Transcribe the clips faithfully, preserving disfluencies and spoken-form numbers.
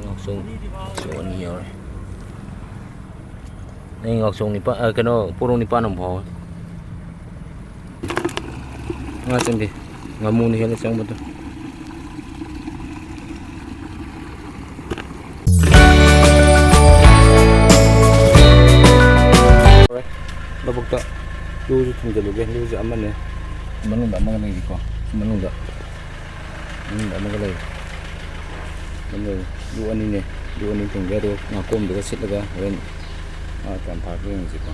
ꯉꯥꯎꯆꯧ, ꯉꯥꯎꯆꯧ ꯑꯅꯤ ꯌꯥꯎꯔꯦ꯫ ꯑꯩ ꯉꯥꯎꯆꯧ ꯅꯤꯄꯥ-, ꯑ, ꯀꯩꯅꯣ, ꯄꯣꯔꯣꯡ ꯅꯤꯄꯥꯟ ꯑꯃ ꯐꯥꯎꯋꯦ꯫ ꯉꯥ ꯆꯪꯗꯦ꯫ ꯉꯥꯃꯨꯅ ꯍꯦꯜꯂꯦ ꯆꯪꯕꯗꯣ꯫ ꯂꯧꯕꯨꯛꯇ ꯂꯨꯁꯨ ꯊꯤꯟꯖꯤꯜꯂꯨꯒꯦ꯫ ꯂꯨꯁꯦ ꯑꯃꯅꯦ꯫ ꯃꯅꯨꯡꯗ ꯑꯃꯒ ꯂꯩꯔꯤꯀꯣ꯫ ꯃꯅꯨꯡꯗ꯫ ꯃꯅꯨꯡꯗ ꯑꯃꯒ ꯂꯩꯔꯤ꯫ ꯑꯗꯨ ꯂꯨ ꯑꯅꯤꯅꯦ꯫ ꯂꯨ ꯑꯅꯤ ꯊꯤꯟꯒꯦ꯫ ꯑꯗꯨꯒ ꯉꯥꯀꯣꯝꯗꯨꯒ ꯁꯤꯠꯂꯒ ꯍꯣꯔꯦꯟ ꯉꯥ ꯀꯌꯥꯝ ꯐꯥꯔꯛꯄ ꯌꯦꯡꯁꯤꯀꯣ꯫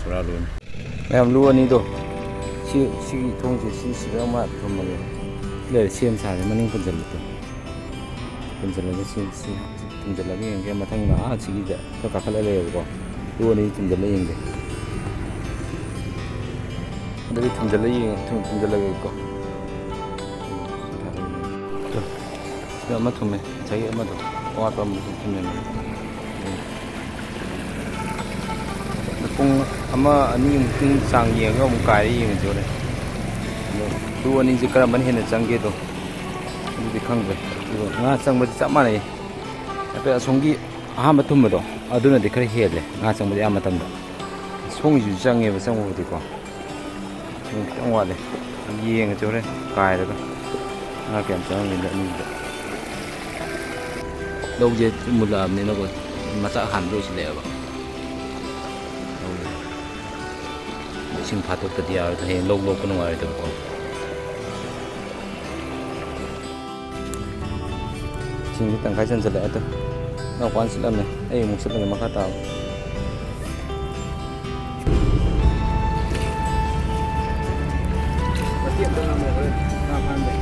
ꯁꯨꯔꯥ ꯂꯨꯅꯤ꯫ ꯃꯌꯥꯝ ꯂꯨ ꯑꯅꯤꯗꯣ ꯁꯤ, ꯁꯤꯒꯤ ꯊꯣꯡꯁꯦ ꯁꯤ, ꯁꯤꯗ ꯑꯃ ꯊꯝꯃꯒꯦ꯫ ꯂꯩꯔꯦ, ꯁꯦꯝ ꯁꯥꯔꯦ, ꯃꯅꯤꯡ ꯄꯨꯟꯁꯤꯜꯂꯛꯇꯦ꯫ ꯄꯨꯟꯁꯤꯜꯂꯒ ꯁꯤ, ꯁꯤ ꯄꯨꯟꯁꯤꯜꯂꯒ ꯌꯦꯡꯒꯦ꯫ ꯃꯊꯪꯗ ꯑꯥ ꯁꯤꯒꯤꯗ ꯈꯔ ꯀꯥꯈꯠꯂ ꯂꯩꯌꯦꯕꯀꯣ꯫ ꯂꯨ ꯑꯅꯤ ꯊꯤꯟꯖꯤꯜꯂ ꯌꯦꯡꯒꯦ꯫ ꯑꯗꯨꯗꯤ ꯊꯤꯟꯖꯤꯜꯂ ꯌꯦꯡꯉꯦ, ꯊꯨꯝ ꯊꯤꯟꯖꯤꯜꯂꯒꯦꯀꯣ꯫ ꯁꯤꯗ ꯑꯃ ꯊꯨꯝꯃꯦ, ꯉꯁꯥꯏꯒꯤ ꯑꯃꯗꯣ, ꯑꯋꯥꯠꯄ ꯑꯃꯗꯣ ꯊꯨꯝꯃꯦ꯫ ꯄꯨꯡ ꯑꯃ ꯑꯅꯤꯃꯨꯛꯀꯤ ꯆꯥꯡ ꯌꯦꯡꯉꯒ ꯑꯃꯨꯛ ꯀꯥꯏꯔ ꯌꯦꯡꯉꯁꯤ ꯍꯣꯔꯦꯟ꯫ ꯑꯗꯣ ꯂꯨ ꯑꯅꯤꯁꯦ ꯀꯔꯝꯕꯅ ꯍꯦꯟꯅ ꯆꯪꯒꯦꯗꯣ ꯑꯗꯨꯗꯤ ꯈꯪꯗ꯭ꯔꯦ꯫ ꯑꯗꯨꯒ ꯉꯥ ꯆꯪꯕꯁꯦ ꯆꯞ ꯃꯥꯟꯅꯩ꯫ ꯍꯥꯏꯐꯦꯠ ꯑꯁꯣꯝꯒꯤ ꯑꯍꯥꯟꯕ ꯊꯨꯝꯕꯗꯣ ꯑꯗꯨꯅꯗꯤ ꯈꯔ ꯍꯦꯜꯂꯦ ꯉꯥ ꯆꯪꯕꯗꯤ ꯑꯌꯥꯝꯕ ꯃꯇꯝꯗ꯫ ꯁꯣꯝꯒꯤꯁꯨ ꯆꯪꯉꯦꯕ ꯆꯪꯕꯕꯨꯗꯤꯀꯣ꯫ ꯁꯨꯝ ꯈꯤꯇꯪ ꯋꯥꯠꯂꯦ꯫ ꯌꯦꯡꯉꯁꯤ ꯍꯣꯔꯦꯟ ꯀꯥꯏꯔꯒ ꯉꯥ ꯀꯌꯥꯝ ꯆꯪꯉꯝꯒꯦꯅ ꯑꯅꯤꯗꯨꯗ꯫ ꯂꯧꯁꯦ ꯃꯨꯜꯂꯛꯑꯕꯅꯤꯅꯀꯣ ꯃꯆꯥ ꯍꯥꯟꯕ ꯂꯣꯏꯁꯤꯜꯂꯛꯑꯦꯕ꯫ ꯂꯧꯁꯦ ꯏꯁꯤꯡ ꯐꯥꯠꯇꯣꯛꯇꯗꯤ ꯌꯥꯔꯣꯏꯗ, ꯍꯌꯦꯡ ꯂꯧ ꯂꯣꯛꯄ ꯅꯨꯡꯉꯥꯏꯔꯣꯏꯗꯕꯀꯣ꯫ ꯏꯁꯤꯡꯁꯦ ꯇꯪꯈꯥꯏ ꯆꯟꯁꯤꯜꯂꯛꯑꯦ꯫ ꯑꯗꯣ ꯏꯅꯥꯎꯄꯥꯅ ꯁꯤꯠꯂꯝꯃꯦ, ꯑꯩ ꯑꯃꯨꯛ ꯁꯤꯠꯂꯒꯦ ꯃꯈꯥ ꯇꯥꯕ꯫ ꯃꯇꯦꯛ ꯑꯝꯇ ꯉꯝꯃꯦ ꯍꯣꯔꯦꯟ ꯉꯥ ꯐꯥꯍꯟꯕꯩ꯫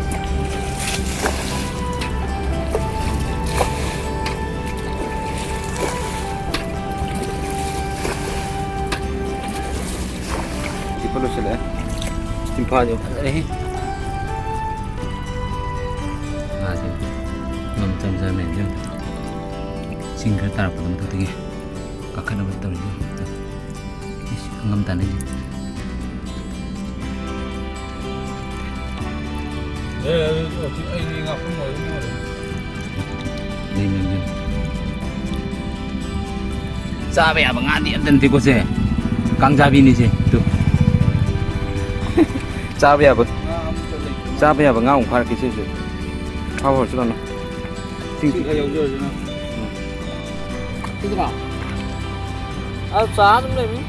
ꯁꯤ ꯄꯨꯂꯞ ꯂꯣꯏꯁꯤꯜꯂꯛꯑꯦ꯫ ꯏꯝꯐꯥꯜ ꯌꯧ ꯐꯖꯔꯦꯍꯦ꯫ ꯉꯥꯁꯦ ꯉꯝ ꯆꯝ ꯆꯝꯃꯦ꯫ ꯏꯁꯤꯡ ꯈꯔ ꯇꯥꯔꯛꯄꯗꯣ ꯃꯊꯛꯇꯒꯤ ꯀꯥꯈꯠꯅꯕ ꯇꯧꯔꯤꯗꯣ꯫ ꯏꯁ, ꯑꯉꯝ ꯇꯥꯅꯩꯁꯦ꯫ ꯑꯦ, ꯑꯗꯨ, ꯑꯗꯨ, ꯑꯩꯗꯤ ꯉꯥꯄ꯭ꯔꯨꯝ ꯑꯣꯏꯔꯗꯤ ꯂꯣꯏꯔꯦ꯫ ꯂꯩ, ꯂꯩ, ꯂꯩ꯫ ꯆꯥꯕ ꯌꯥꯕ ꯉꯥꯗꯤ ꯑꯝꯇ ꯅꯠꯇꯦꯀꯣ ꯁꯦ꯫ ꯀꯥꯡꯖꯥꯕꯤꯅꯤ ꯁꯦ, ꯇꯨ꯫ ꯆꯥꯕ ꯌꯥꯕ, ꯉꯥ ꯑꯝꯇ ꯂꯩꯇꯦ꯫ ꯆꯥꯕ ꯌꯥꯕ ꯉꯥ ꯑꯃꯨꯛ ꯐꯥꯔꯛꯀꯦ ꯁꯤꯁꯦ꯫ ꯐꯥꯕ ꯍꯧꯔꯁꯤ ꯂꯥꯎꯅ꯫ ꯁꯤ ꯈꯔ ꯌꯥꯎꯖꯔꯁꯤꯅ꯫ ꯎꯝ꯫ ꯁꯤꯗꯨꯔꯣ? ꯑ, ꯆꯥ ꯑꯗꯨꯝ ꯂꯩꯕꯅꯤ꯫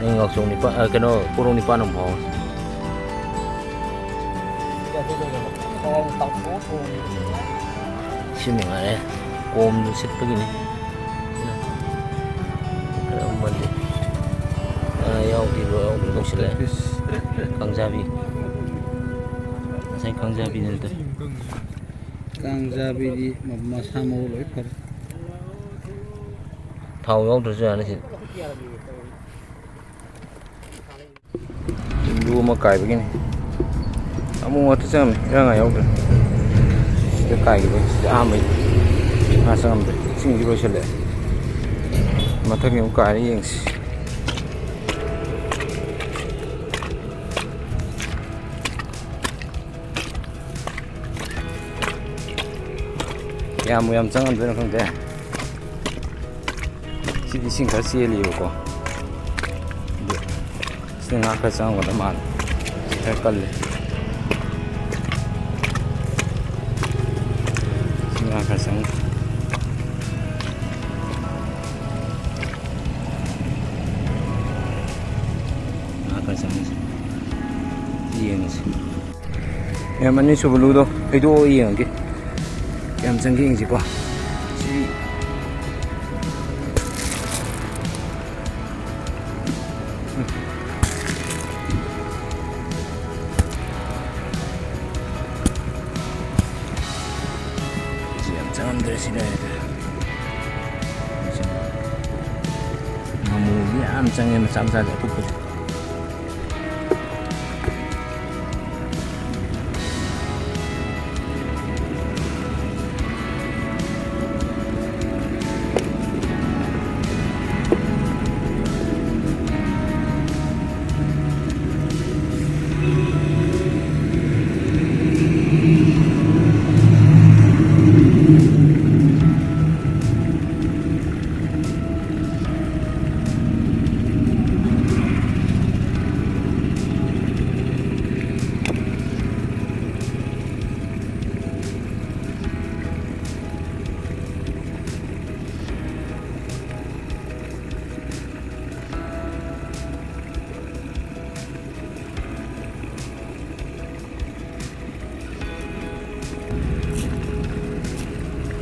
ꯅꯪ ꯉꯥꯎꯆꯣꯡ ꯅꯤꯄꯥ-, ꯑ, ꯀꯩꯅꯣ, ꯄꯣꯔꯣꯡ ꯅꯤꯄꯥꯟ ꯑꯃ ꯐꯥꯎ꯫ ꯁꯤ ꯅꯨꯡꯉꯥꯏꯔꯦ꯫ ꯀꯣꯝꯗꯨ ꯁꯤꯠꯄꯒꯤꯅꯤ꯫ ꯈꯔ ꯑꯃꯗꯤ, ꯑ, ꯌꯥꯎꯗ꯭ꯔꯤꯕ, ꯌꯥꯎꯗ꯭ꯔꯤꯕ ꯇꯧꯁꯤꯜꯂꯦ꯫ ꯀꯥꯡꯖꯥꯕꯤ꯫ ꯉꯁꯥꯏ ꯀꯥꯡꯖꯥꯕꯤꯗ ꯅꯠꯇꯦ꯫ ꯀꯥꯡꯖꯥꯕꯤꯗꯤ ꯃ-, ꯃꯁꯥ ꯃꯎ ꯂꯣꯏ ꯐꯔꯦ꯫ ꯊꯥꯎ ꯌꯥꯎꯗ꯭ꯔꯁꯨ ꯌꯥꯅꯤ ꯁꯤ꯫ ꯂꯨ ꯑꯃ ꯀꯥꯏꯕꯒꯤꯅꯤ꯫ ꯑꯃꯨꯛ ꯉꯥꯛꯇ ꯆꯪꯉꯝꯃꯤ, ꯏꯔꯥꯡ ꯉꯥ ꯌꯥꯎꯗ꯭ꯔꯦ꯫ ꯁꯤꯗ ꯀꯥꯏꯈꯤꯕ, ꯁꯤꯗ ꯑꯍꯥꯟꯕꯩ ꯉꯥ ꯆꯪꯉꯝꯗ꯭ꯔꯦ꯫ ꯏꯁꯤꯡꯁꯤ ꯂꯣꯏꯁꯤꯜꯂꯛꯑꯦ꯫ ꯃꯊꯪꯒꯤ ꯑꯃꯨꯛ ꯀꯥꯏꯔ ꯌꯦꯡꯁꯤ꯫ ꯀꯌꯥꯝꯕꯨ ꯌꯥꯝ ꯆꯪꯉꯝꯗꯣꯏꯅꯣ ꯈꯪꯗꯦ꯫ ꯁꯤꯗꯤ ꯏꯁꯤꯡ ꯈꯔ ꯆꯦꯜꯂꯤꯕꯀꯣ꯫ ꯑꯗꯨ ꯁꯤꯗ ꯉꯥ ꯈꯔ ꯆꯪꯉꯝꯒꯗꯕ ꯃꯥꯜꯂꯦ꯫ ꯁꯤ ꯈꯔ ꯀꯜꯂꯦ꯫ ꯁꯤ ꯉꯥ ꯈꯔ ꯆꯪꯉꯝ-, ꯉꯥ ꯈꯔ ꯆꯪꯉꯝꯁꯤ꯫ ꯌꯦꯡꯉꯁꯤ꯫ ꯃꯌꯥꯝ ꯑꯅꯤꯁꯨꯕ ꯂꯨꯗꯣ ꯐꯩꯗꯣꯛꯑ ꯌꯦꯡꯉꯒꯦ꯫ ꯀꯌꯥꯝ ꯆꯪꯒꯦ ꯌꯦꯡꯁꯤꯀꯣ꯫ ꯁꯤ ꯁꯤ ꯌꯥꯝ ꯆꯪꯉꯝꯗ꯭ꯔꯦ, ꯁꯤ ꯂꯩꯔꯦ꯫ ꯉꯥꯃꯨꯗꯤ ꯌꯥꯝ ꯆꯪꯉꯦ, ꯃꯆꯥ ꯃꯆꯥꯗꯤ ꯑꯀꯨꯞꯄꯗꯤ꯫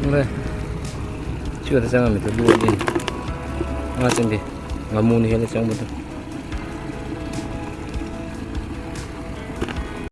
ꯈꯪꯗ꯭ꯔꯦ꯫ ꯁꯤ ꯈꯛꯇ ꯆꯪꯉꯝꯃꯤꯗꯣ ꯂꯣꯏꯔꯦꯅꯦ꯫ ꯉꯥ ꯆꯪꯗꯦ꯫ ꯉꯥꯃꯨꯅ ꯍꯦꯜꯂꯦ ꯆꯪꯕꯗꯣ꯫